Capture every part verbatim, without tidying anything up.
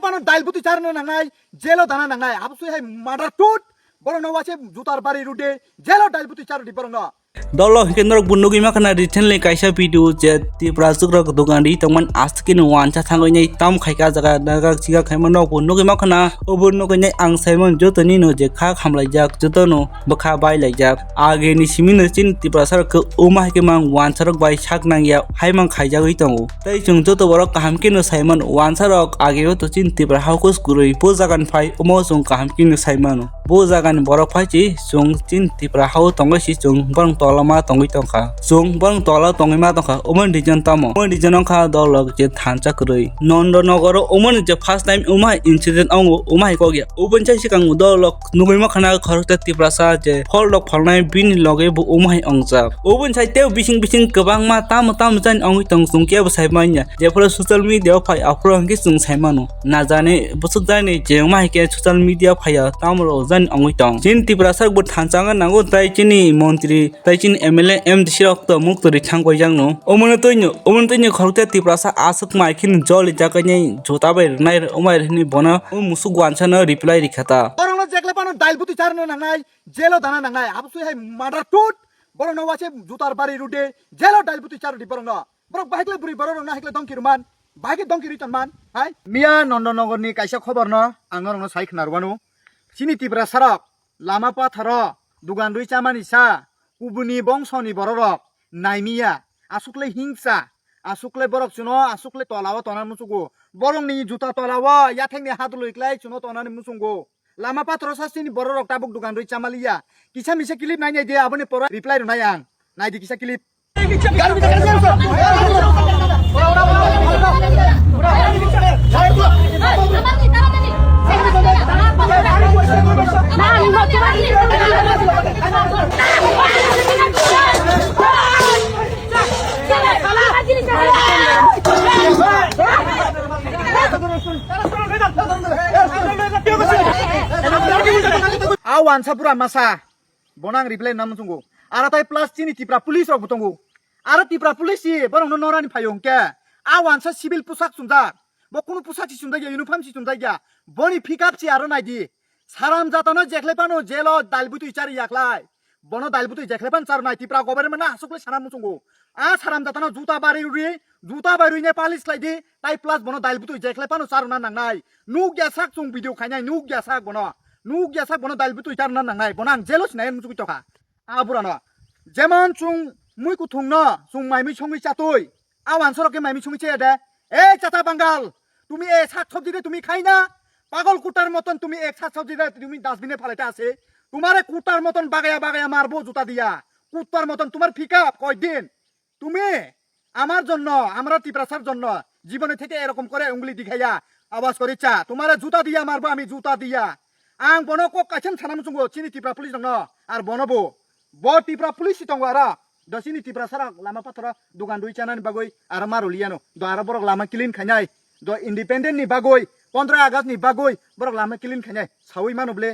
phano dail butwi charwna nangnai, jelo dana nangnai. Abosoi hai murder tut. Borokno waise jutar bari rwdi, jelo dail butwi charwdi borokno. Dolo hwnkhe norok bo nugwi mankha na recently kaisa video je Tipraswkrok dogan ri tongmani aswkeno wansa thangwi nai tam khaika jaga naga chiga khaima norok bo nugwi mankha na. Obo nugwi nai ang saimano jotoni no je kha khamlaijak jotono bwkha bai laijak. Ageni simi no chini Tiprasarok khe omo hai khe mang wansarok bai sak nangya hai mang khaijagwi tongo. Tei chwng joto borok kaham khe no saimano wansarok ageo to chini Tipra hao khe kwrwi bo jagani phai omo chwng kaham khe no saimano. Bo jagani borok phai si chwng chini Tipra hao tongwi si chwng borok tolama tongwi tongkha. Chwng borok tola tongwi ma tongkha. Omo ni reason tamo? Omo ni reason wngkha dolok je thansa kwrwi. Nondonogoro omo ni je first time omo hai incident ongo omo hai kok ya. Oboni sai swkang dolok nugwi mankha na khoroksa Tiprasa je pholrok phalnai bini loge bo omo hai ongjak. Oboni sai tei bising bising kwbangma tamo tamo jani ongwi tong chwng kebo sai manya. Jephuru social media o phai aphuru hwnkhe chwng sai mano. Na jani bwswk jani je omo hai khe social media phaiya tamo rok jani ongwi tong. Chini Tiprasa bo thansa wngna nango tei chini montri tei chini M L A M D C rok to muk twi thang koijakno. Omono twino, omono twino khoroksa Tiprasa aswk mai kheno joli jakaini juta bai rwnai, omai rwhini bono o musuk wansano reply rikha ta. Borokno jekle phano dail butwi charwna nangnai, jelo dana nangnai. Abosoi hai murder tut. Borokno waise jutar bari rwdi, jelo dail butwi charwdi borokno. Borok bahai khlai bwrwi borok rokno hai khlai dongki rwman, bahai khe dongki rwi tonman, hai? Miya Nondonogorni kaisa khoborno ang norokno sai khna rwmano. Chini Tiprasarok lama patharo dugan rwi chamani sa kubuni bongsoni bororok naimiya, aswk le hingsa, aswk le borok chwngno aswk le tolao tona muchungo. Borokni juta tolao yathekni hadulwi klai chwngno tonani muchungo. Lama patharo sa chini bororok tabuk dugan rwi chamaliya. Kisa misa clip nainai de, aboni pore reply rwnai ang. Naidi kisa clip. A wansa bura masa. Bono ang reply rwna muchungo. Aro tai plus chini Tipra police rok bo tongo. Aro Tipra police si borok no norani phaio hwnkhe. A wansa civil poshak chumjak. Bo kunu poshak si chumjak ya, uniform si chumjak ya. Boni pick up si aro naidi. Saram jatano jekhlai phano jelo dail butwi chari yaklai. Bono dail butwi jekhlai phano char nai Tipra government no aswk le sana muchungo. A saram jatano juta bari uri, juta bari uri ne polish khlai di. Tai plus bono dail butwi jekhlai phano charwna nangnai. Nuk ya sak chwng video khainai, nuk ya sak bono. Nuk ya sak bono dail butwi charwna nangnai. Bono ang jelo sinai muchugwi tokha. A burano. Jemon chwng mui kuthungno, chwng mai mui songwi chatwi. A wansorok khe mai mui songwi chaya de. Ei chata Bangal, tumi e sak sobji de tumi khai na? Pagol kutar moton tumi ek sak sobji de tumi dustbin e phalaite ase. Tumare kutar moton bagaya bagaya marbo juta diya. Kutar moton tumar pick up koi din? তুমি, আমার জন্য, আমরা তিপ্রাসার জন্য জীবনে থেকে এরকম করে উঙ্গলি দেখাইয়া আওয়াজ করে চা, তোমারে জুতা দিয়া মারবো আমি, জুতা দিয়া। Ang bono kok kaisa sana muchungo chini Tipra police rokno, ar bono bo, bo Tipra police si tongo aro, do chini Tiprasarok lama pathoro dugan rwi chanani bagwi aro maro liyano, do aro borok lama clean khainai, do independent ni bagwi pondro August ni bagwi borok lama clean khainai, sawi mano ble,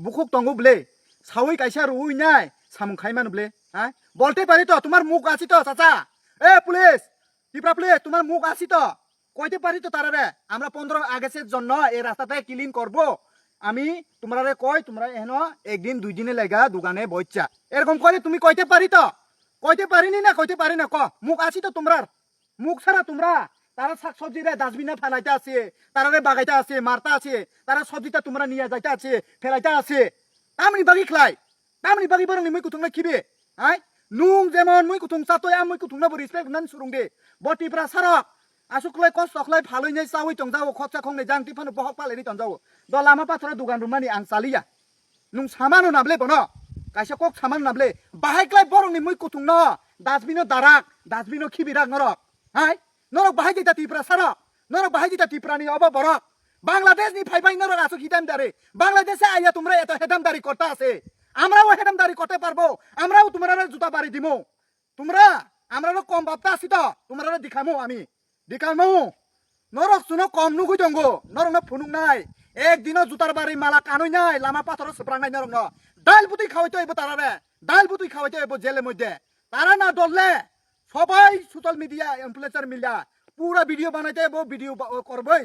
bukhuk tongo ble, sawi kaisa rwi nai samung khai mano ble. হ্যাঁ? বলতে পারি তো, তোমার মুখ আছে তো, চাচা? এ পুলিশ, ত্রিপুরা পুলিশ, তোমার মুখ আছে তো? কইতে পারি তো তারারে, আমরা পনেরো আগস্টের জন্য এই রাস্তাটা ক্লিন করব। আমি তোমরারে কই, তোমরা এখনো একদিন দুই দিনে লেগা দোকানে বইচ্ছা। এরকম করে তুমি কইতে পারি তো? কইতে পারিনি না, কইতে পারি না, ক। মুখ আছে তো তোমরার? মুখ ছাড়া তোমরা, তারা শাক সবজি রে ডাস্টবিনে ফেলাইতে আছে, তারা রে বাগাইতে আছে, মারতে আছে, তারা সবজিটা তোমরা নিয়ে যাইতে আছে, ফেলাইতে আছে। তামনি বাগি খ্লাই, তামনি বাগি বরং নি মুই কুথুং না খিবে, হ্যাঁ? নুং যেমন মুই কুথুং চাতই, আমি মুই কুথুং না বো respect nan surung de। Bo Tipra sarok, asuk khlai kosto khlai phaloi nai chawi tong jao, khoksa khong nai jang tiphano bohok palai ni tong jao। Do lama pathoro dugan rumani ang chaliya। Nung samano nable bono? Kaisa kok samano nable? Bahai klai borokni mui kuthungno, dustbin-o darak, dustbin-o khibirak norok. Hai? Norok bahai jeta Tipra sarok? Norok bahai jeta Tiprani obo borok? Bangladeshni phaibai norok aswk hidamdari. Bangladeshe aiya tumra eto hedamdari korta ase. Amrao hedamdari korte parbo. Amrao tumrare juta bari dimo। তোমরা, আমরা তো কম ভাবতে আসি তো, তোমরা তো দেখামো আমি, দেখামো। Norok chwngno kom nugwi tongo, norokno phunuknai, ek dino jutar bari mala kanwi nai, lama pathoro swprangnai norokno, dal butwi khawai to ebo tarare, dal butwi khawai to ebo jele moidhe, tara na dolle, sobai social media influencer mila, pura video banai to ebo video ba-, o korboi,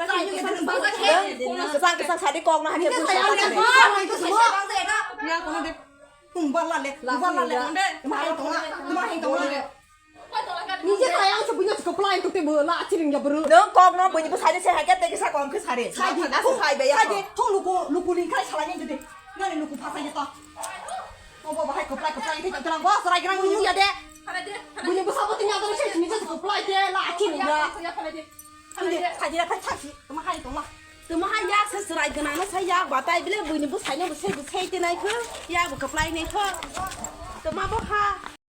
Kwchang kwchang sadi kok no hakhe busa. Tong balla le, tong balla le. Tma hai tong la, tma hai tong la. Nije kaya ang se bunya se kaplai tong te bo la chiring ya bru. Nung kok no bunya bo sadi se hakhe te kisa kom khe sari. Sadi, aku hai be ya. Sadi, thong luku, luku ni khai salai ni jodi. Nani luku phasa ya to. O bo bahai kaplai kaplai te tong bo sarai grang ni ya de. Bunya bo sabo tin ya to se nije se kaplai te la chiring ya. Ande, sajira phai thangsi, tma hai tongla. Tma hai yak se chwrai gwnang no sai yak batai bile buini bwsai no bwsai bwsai te nai kho, yak bo kwplai nai kho. Tma bo ha.